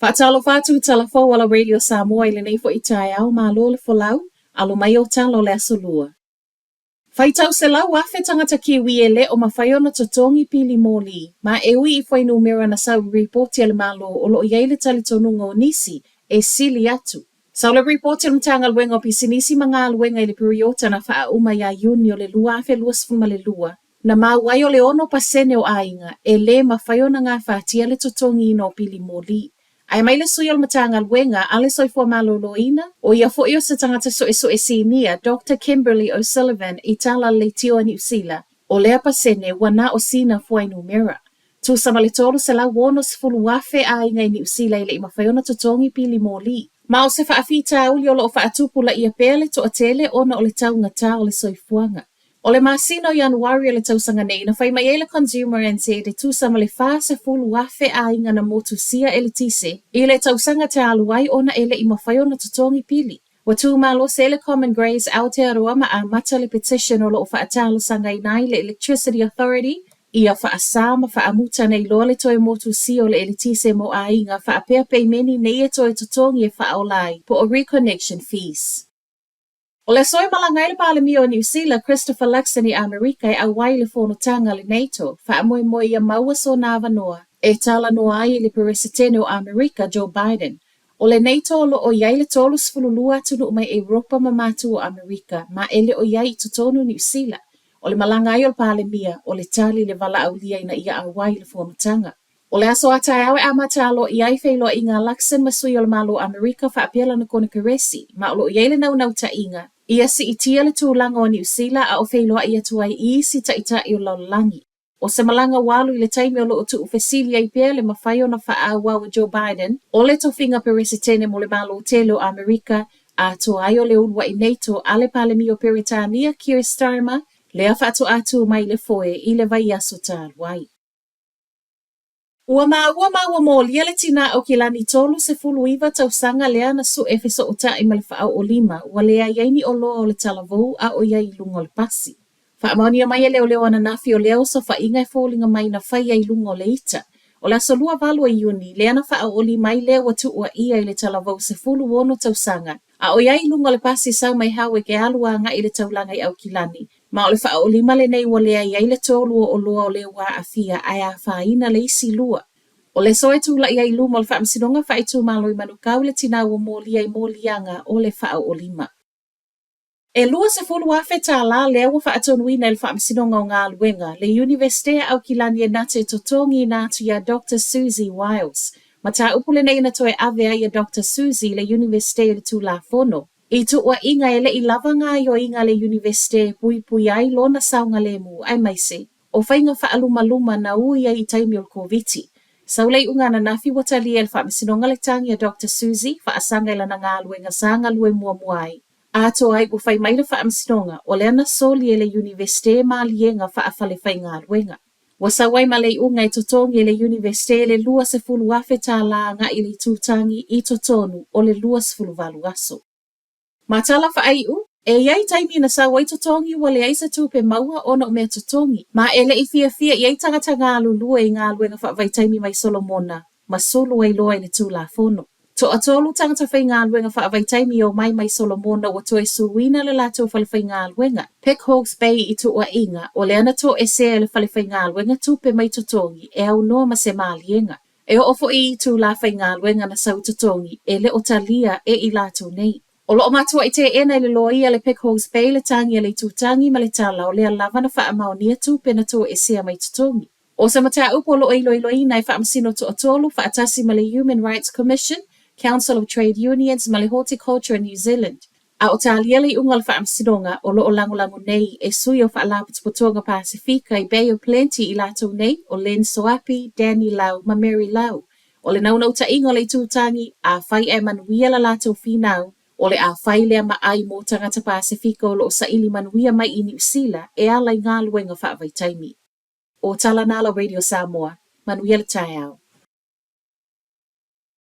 Faatalofa atu i tala fou a la Radio Samoa i lenei foi taeao, malo le folau, alo mai o tala o le Aso Lua. Faitau 100,000 tagata Kiwi e le o mafai ona totogi pili moli, ma e ui i fuainumera na sau i ripoti a le Malo o lo o i ai le talitonuga o nisi e sili atu. Sau le ripoti a le Matagaluega o Pisinisi ma Galuega i le piriota na faaauma ia Iuni o le 2022, na maua ai o le 6% o aiga e lē mafai ona gafatia le totogiina o pili moli. Ae mai le sui o le Matagaluega a le Soifua Maloloina, o ia foi o se tagata suesue sinia, Doctor Kimberley O'Sullivan i tala a le Leitio a Niu Sila, o lea pasene ua na o sina fuainumera. Tusa ma le 360,000 aiga i Niu Sila e le i mafai ona totogi pili moli. Ma o se faafitauli o lo o faatupulaia pea le toatele ona o le taugata o le soifuaga. O le masina o Ianuari o le tausaga nei, na fai mai ai le Consumer NZ e tusa ma le 40,000 aiga na motusia eletise i le tausaga talu ai ona e le i mafai ona totogi pili. Ua tu malosi ai le Common Grace Aotearoa ma amata le petition o lo o faatalosagaina ai le Electricity Authority ia faasā ma faamuta nei loa le toe motusia o le eletise mo aiga faapea peimeni nei e toe totogi e faaola ai po o reconnection fees. O le aso e malaga ai le Palemia o Niu Sila, Christopher Luxon i Amerika e ʻauai i le fonotaga a le NATO, faamoemoe ia maua sona avanoa e talanoa ai i le Peresetene o Amerika, Joe Biden. O le NATO o lo o i ai le 32 atunuu mai Europa ma matu o Amerika, ma e le o i ai i totonu Niu Sila. O le malaga ai o le Palemia, o le tali i le valaaulia ina ia ʻauai i le fonotaga. O le aso a taeao e amata aloaia ai feiloaiga a Luxon ma sui o le Malo o Amerika faapea lana Konekeresi, ma o lo o i ai le naunautai ia siitia le tulaga o Niu Sila a o feiloai atu ai i isi taitai o le lalolagi. O se malaga ua alu i le taimi o lo o tuufesili ai pea le mafai ona faaauau e Joe Biden o le tofiga Peresetene mo le Malo tele o Amerika, atoa ai o le uluai NATO a le Palemia o Peretania Keir Starmer, lea faatoa tu mai i le foe i le vaiaso talu ai. Ua maua ma ua molia le tinā Aukilani 39 tausaga lea na suʻe fesootai ma le faaoolima ua leai ai ni oloa o le talavou a o i ai i luga o le pasi. Faamaonia mai e leoleo ananafi o lea osofaiga e foliga mai na faia i luga o le ita. O le aso 28 o Iuni, lea na faaoolima ai lea ua tuuaia i le talavou 16 tausaga a o i ai i luga o le pasi sau mai Howick e alu agai i le taulaga i Aukilani. Ma o le faaoolima lenei ua leai ai le tolu o oloa o lea ua aafia ae afaina le isi lua. O le aso e tulai ai i luma o le Faamasinoga Faaitumalo i Manukau le tinā ua molia i moliaga o le faaoolima. E 20,000 tālā lea ua faatonuina e le Faamasinoga o Galuega, le Iunivesite a Aukilani e na te totogiina atu iā Doctor Siouxsie Wiles. Mataupu lenei na toe ave ai e Doctor Siouxsie i le Iunivesite i le Tulafono. I tuuaiga e le i lava gaoioiga a le Iunivesite e puipui ai lona saogalemu aemaise o faiga faalumaluma na ui ai i taimi o le Koviti. Sau le iuga ananafi ua talia e le Faamasinoga le tagi a Doctor Siouxsie faasaga i lana galuega sa galue muamua ai. Atoa ai ua fai mai le Faamasinoga o lea na soli e le Iunivesite maliega faafalefaigaluega. Ua sau ai ma le iuga e totogi e le Iunivesite le 20,000 tālā agai i le itutagi i totonu o le 28 aso. Ma tala faaiu, e i ai taimi na sau ai totogi ua leai se tupe maua ona o mea totogi, ma e le i fiafia i ai tagata galulue i galuega faavaitaimi mai Solomona ma sulu ai loa i le Tulafono. Toatolu tagata faigaluega faavaitaimi i omai mai Solomona ua toe suluina le latou falefaigaluega, Pick Hawke's Bay i tuuaiga o lea na toesea e le falefaigaluega tupe mai totogi e aunoa ma se maliega. E oo foi i itulā faigaluega na sau i totogi e le o talia e i latou nei. O lo o matuai teena e le loia le Pick Hawke's Bay le tagi a le itutagi ma le tala o lea lava na faamaonia tupe na toesea mai totogi. ʻO se mataupu o lo o iloiloina e faamasino toatolu faatasi ma le Human Rights Commission, Council of Trade Unions ma le Horticulture New Zealand. A o talia le iuga o le faamasinoga o lo o lagolago nei e sui o Faalapotopotoga Pasefika i Bay of Plenty i latou nei ʻo Len Soapi, Danny Lau ma Mary Lau. O le naunautaiga o le itutagi, afai ae manuia la latou finau, o le a fai lea ma ʻai mo tagata Pasefika o lo o saili manuia mai i Niu Sila e ala i galuega faavaitaimi. O tala na a la Radio Samoa. Manuia le taeao.